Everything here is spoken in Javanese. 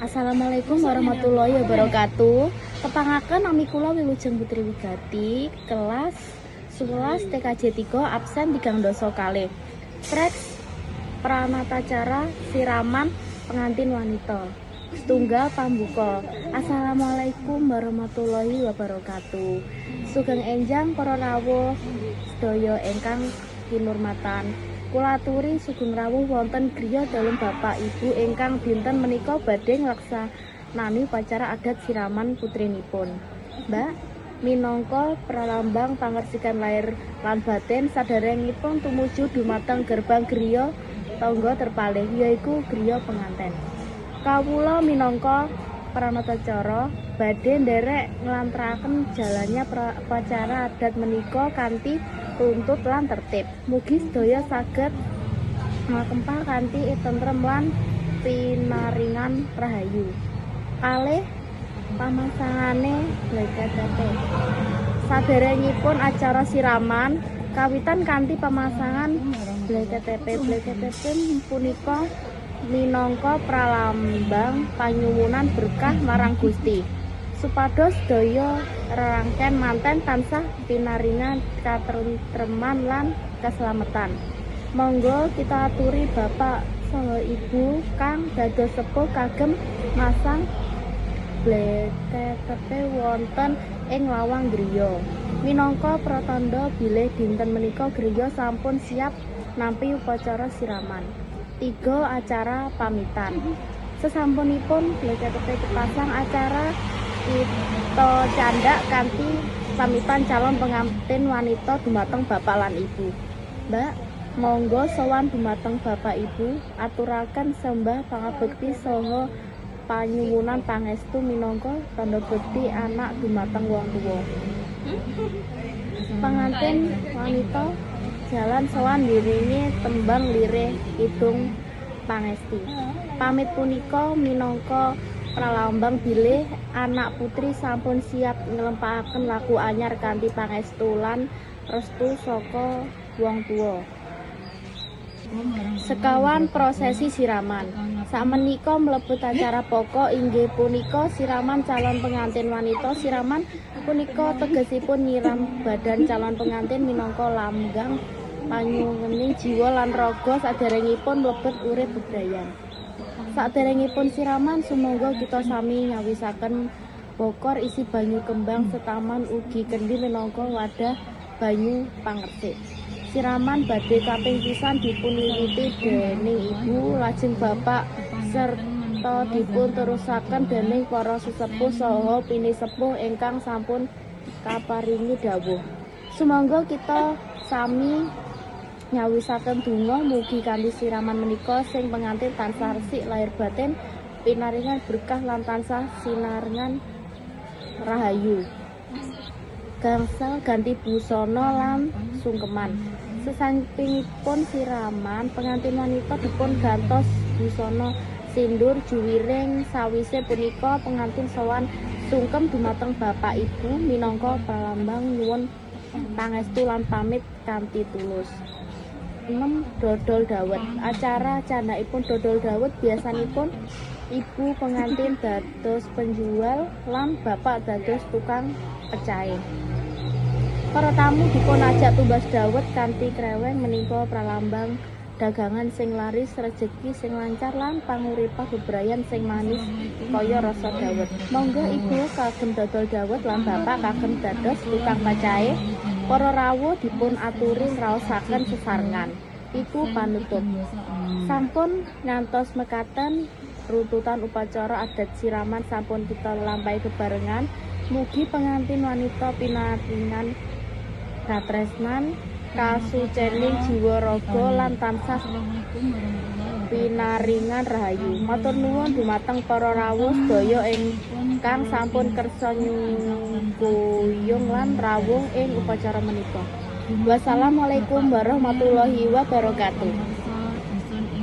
Assalamualaikum warahmatullahi wabarakatuh. Tepangaken, nami kula Wilujeng Putri Wigati, kelas 11 TKJ 3, absen 32. Teks pranatacara siraman pengantin wanita. Setunggal, pambuka. Assalamualaikum warahmatullahi wabarakatuh. Sugeng enjang para rawuh sedaya ingkang kinurmatan. Kula aturi sugeng rawuh wonten griya dalem Bapak Ibu ingkang dinten menika badhe nglaksanani upacara adat siraman putrinipun. Mbak, minangka pralambang pangresikan lahir lan batin saderengipun tumuju dumateng gerbang griya tangga terpalih, yaiku griya penganten. Kawula minangka pranatacara badhe nderek nglantaraken jalannya upacara adat menika kanthi runtut lan tertib. Mugi sedaya saged ngakempal kanthi tentrem lan pinaringan rahayu. Kalih, pamasangane BLKTP. Saderengipun acara siraman kawitan kanthi pemasangan BLKTP. BLKTP punika minangka pralambang panyuwunan berkah marang Gusti supados sedaya rerangken manten tansah pinaringan katentreman lan keslametan. Monggo kita aturi bapak saha ibu kang dados sepuh kagem masang BLKTP wonten ing lawang griya. Minangka pratandha bilih dinten menika griya sampun siap nampi upacara siraman. Tiga, acara pamitan. Sesampunipun BLKTP kepasang, acara kita candak kanthi pamitan calon pengantin wanita dumateng bapak lan ibu. Mbak, monggo sowan dumateng bapak ibu, aturaken sembah pangabekti saha panyuwunan pangestu minangka tandha bekti anak dumateng wong tuwa. Pengantin wanita jalan sowan diiringi tembang lirih kidung pangesti. Pamit punika minangka pralambang bilih anak putri sampun siap nglampahaken laku anyar kanthi pangestu lan restu saka wong tuwa. Sekawan, prosesi siraman. Sakmenika mlebet acara pokok, inggih punika siraman calon pengantin wanita. Siraman punika tegesipun nyiram badan calon pengantin minangka lambang panyuwening jiwa lan raga saderengipun mlebet urip bebrayan. Saderengipun siraman, sumangga kita sami nyawisaken bokor isi banyu kembang setaman ugi kendi minangka wadah banyu pangresik. Siraman badhe kaping pisan dipun wiwiti dening ibu, lajeng bapak, serta dipun terusaken dening para sesepuh saha pinisepuh ingkang sampun kaparingi dawuh. Sumangga kita sami nyawisaken donga mugi kanthi siraman menika sing pengantin tansah resik lahir batin, pinaringan berkah lan tansah sinarengan rahayu. Gangsal, ganti busana lan sungkeman. Sesampingipun siraman, pengantin wanita dipun gantos busana sindur juwiring. Sawise punika pengantin sowan sungkem dumateng bapak ibu minangka pralambang nyuwun pangestu lan pamit kanthi tulus. 6, dodol dawet. Acara candhakipun dodol dawet, biasanipun ibu pengantin dados penjual lan bapak dados tukang pecahe. Para tamu dipun ajak tumbas dawet kanthi kreweng menika pralambang dagangan sing laris, rejeki sing lancar lan panguripan bebrayan sing manis kaya rasa dawet. Monggo ibu kagem dodol dawet lan bapak kagem dados tukang pecahe. Para rawuh dipun aturi ngraosaken sesarengan. Iku panutup. Sampun ngantos mekaten runtutan upacara adat siraman sampun kita lampahi bebarengan. Mugi pengantin wanita pinaringan katresnan, kasucening jiwa raga lan tansah pinaringan rahayu. Matur nuwun dumateng para rawuh sedaya ingkang sampun kersa nyengkuyung lan rawuh ing upacara menika. Wassalamualaikum warahmatullahi wabarakatuh.